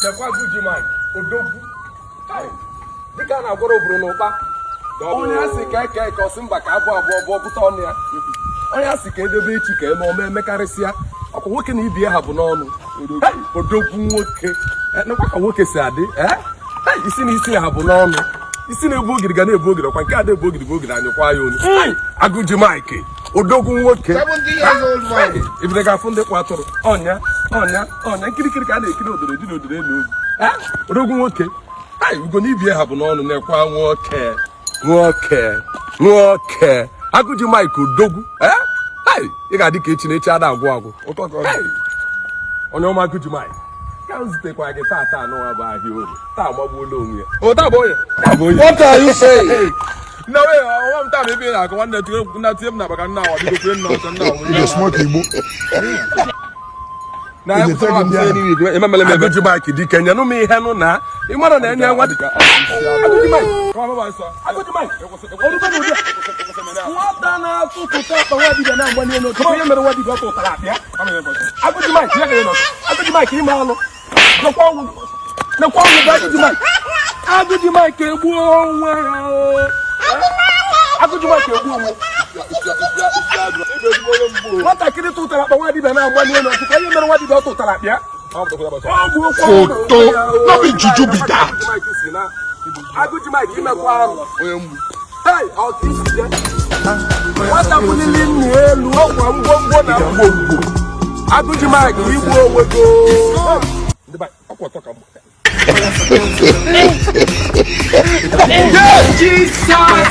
Lekwa Agụji Mike, odogwu. Dịka a na-agwara oburu n'ụkpa. Onye a sị ka eke ka ọ sị mba ka abụọ abụọ abụọ pụta ọnụ ya. Onye a sị ka edebe echi ka eme ome emekarịsịa. Ọkwa nwoke na ibie ha bụ n'ọnụ. Odogwu nwoke. Nekwa ka nwoke si adị. Isi na isi ha bụ n'ọnụ. Isi na-ebu ogiri ga na-ebu ogiri, ọkwa nke a na-ebu ogiri bụ ogiri anyụkwa ya onu. Agụji Mike, odogwu nwoke. Ebile ga-afụ ndị kwa atụrụ. Ọnya, ọnya, ọnya, nkirikiri ka a na-ekiri odoro dị n'odoro elu ugwu. Odogwu nwoke. Ugo na ibie ha bụ n'ọnụ. Na-ekwa nwoke, nwoke, nwoke. Agụji Mike, odogwu. Ị ga-adị ka echi na echi ada agwụ agwụ. Onye ọma Agụji Mike, ka m zutekwa gị taa n'ụwa bụ ahịa orie. Taa magbuola onwe ya. O taa bụ onye. Taa bụ onye. What are you saying? Nna wee ọnwa m taa ma ebe ị na-akọ nwanne tinye nna tinye m na maka nna awa biko kwee nna ọcha nna awa. You dey smoke igbo. Na ya kwụsịrị m n'ihi eme mere m ebe. Agụji Mike, dike, nyenụ m ihe nụ na ị mara na enye nwa dịka Agụji Mike. Agụji Mike, orube n'ụdị a. Nwata na-atụtụta akpa nwa dibịa na-agbanye elu. Tupu ihe mere nwa dibịa ọ tụtara akpa. Agụji Mike, ya ga-enọ. Agụji Mike, ime alụ. Nekwa ọnwụ. Nekwa ọnwụ bụ Agụji Mike. Agụji Mike egbuo onwe ya o. Agụji Mike egbuo onwe. Nwatakịrị tụtara akpa nwa dibịa na-agbanye elu. Tupu ihe mere nwa dibịa ọ tụtara akpa ya. Photo. No be juju be that. Agụji Mike, imekwa arụ. Hey, ọ ka isi jee. Nwata bulili nna elu ọkwa ngwongwo na ngwongwo. Agụji Mike, igbu onwe go. Ndị be ọkwa ọtọ ka mgbe. Jesus!